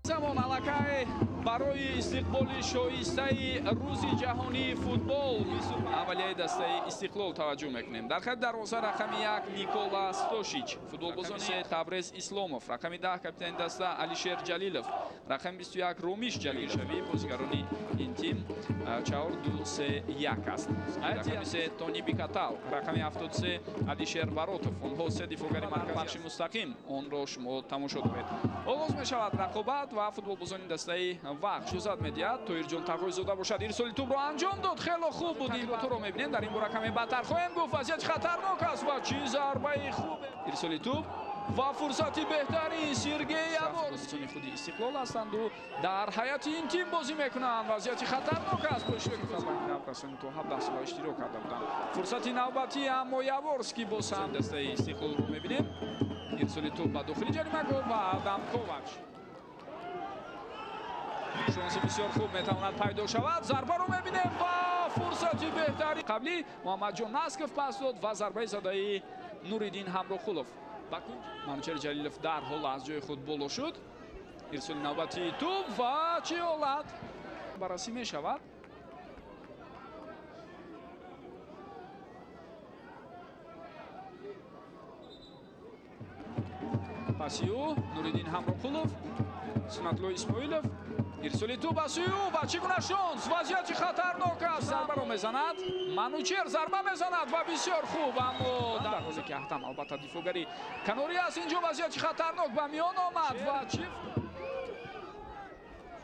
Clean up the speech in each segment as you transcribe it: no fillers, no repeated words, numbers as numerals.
Замон аллакай барои истиқболи шоистаи рӯзи ҷаҳонии футбол аввалияи дастаи Истиқлол таваҷҷӯҳ мекунем. Дар хати дарвоза рақами 1 Никола Стошич, футболбозони Табрез Исломов, рақами 10 капитани даста Алишер Ҷалилов, рақами 21 Румиш Ҷалилшавӣ. Бозигарони ин тим 4-2-3-1 аст. Рақами 3 Тони Бикатал, рақами 73 Алишер Баротов. Онҳо се дифоъгари маркази пахши мустақим, онро шумо тамошо доред. Оғоз мешавад рақобат ва футболбозони дастаи Вахш иҷозат медиҳад. Тоирҷон Тағойзода бошад, ирсоли тӯбро анҷом дод. Хело хуб буд. Ин туро мебинем. Дар ин бора каме бадтар хоҳем гуфт. Вазъияти хатарнок аст ва чӣ зарбаи хуб! Ирсоли тӯб ва фурсати беҳтарин Сергей Яворский. Худи Истиқлол ҳастанд у дар ҳайати ин тим бозӣ мекунанд. Вазъияти хатарнок аст. Бо иштироки наврасони то 17 сола иштирок карда буданд. Фурсати навбатӣ, аммо Яворский боз ҳам дастаи Истиқлолро мебинем. Ирсоли тӯб ба дохили ҷаримагоҳ ва Адам Ковач. Шонси бисёр хуб метавонад пайдо шавад. Зарбаро мебинем ва фурсати беҳтари қаблӣ Муҳаммадҷон Насков пас дод ва зарбаи задаи Нуриддин Ҳамроқулов. Манучер Ҷалилов дарҳол аз ҷои худ боло шуд. Ирсоли навбатии тӯб ва чӣ ҳолат баррасӣ мешавад. Паси ӯ Нуриддин Ҳамроқулов, Сунатулло Исмоилов. Ирсоли тӯб ба сӯи ӯ ва чӣ гуна шонс! Вазъияти хатарнок аст. Зарбаро мезанад Манучер, зарба мезанад ва бисёр хуб, аммо дар ҳоле ки Аҳтам албатта дифоъгари канорӣ аст, инҷо вазъияти хатарнок ба миён омад ва чӣ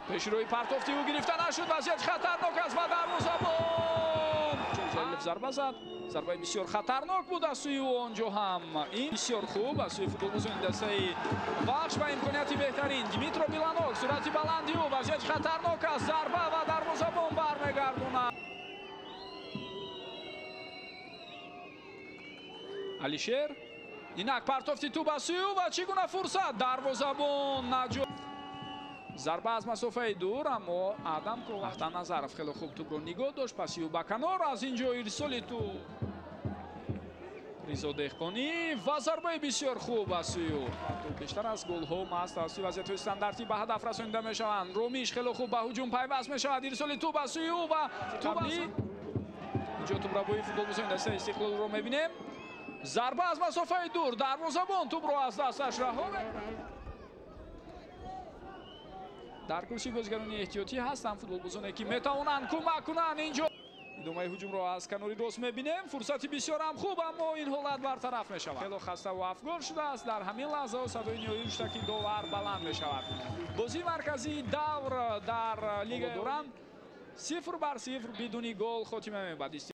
пешрӯи партофти ӯ гирифта нашуд. Вазъияти хатарнок аст ва дарвозабон Ҷалилов зарба зад. Зарбаи бисёр хатарнок буд аз сӯи ӯ. Онҷо ҳам ин бисёр хуб аз сӯи футболбозони дастаи Вахш ва имконияти беҳтарин Дмитро Биланок. Суръати баланди ӯ, вазъияти хатарнок аст. Зарба ва дарвозабон бармегардонад. Алишер, инак партофти тӯб аз сӯи ӯ ва чӣ гуна фурсат! Дарвозабон наҷот. Зарба аз масофаи дур, аммо Адам Аҳтам Назаров хеле хуб тӯбро нигоҳ дошт. Паси ӯ ба канор, аз ин ҷо ирсоли тӯб Ризо Деҳқонӣ ва зарбаи бисёр хуб аз сӯи ӯ. Бештар аз голҳо маст аз сӯи вазъиятҳои стандартӣ ба ҳадаф расонида мешаванд. Ромиш хеле хуб ба ҳуҷум пайваст мешавад. Ирсоли тӯб аз сӯи ӯ ва тӯб инҷо тӯбрабои футболбозони дастаи Истиқлолро мебинем. Зарба аз масофаи дур, дарвозабон тӯбро аз дасташ раҳо мекунад. Дар курсии бозигарони эҳтиётӣ ҳастанд футболбозоне ки метавонанд кӯмак кунанд. Инҷо идомаи ҳуҷумро аз канори рост мебинем. Фурсати бисёрам хуб, аммо ин ҳолат бартараф мешавад. Хело хаста ва афгор шудааст. Дар ҳамин лаҳзаҳо садои ниҳоии муштаки довар баланд мешавад. Бозии марказии давр дар лига доранд 0-0 бидуни гол хотима меёбад.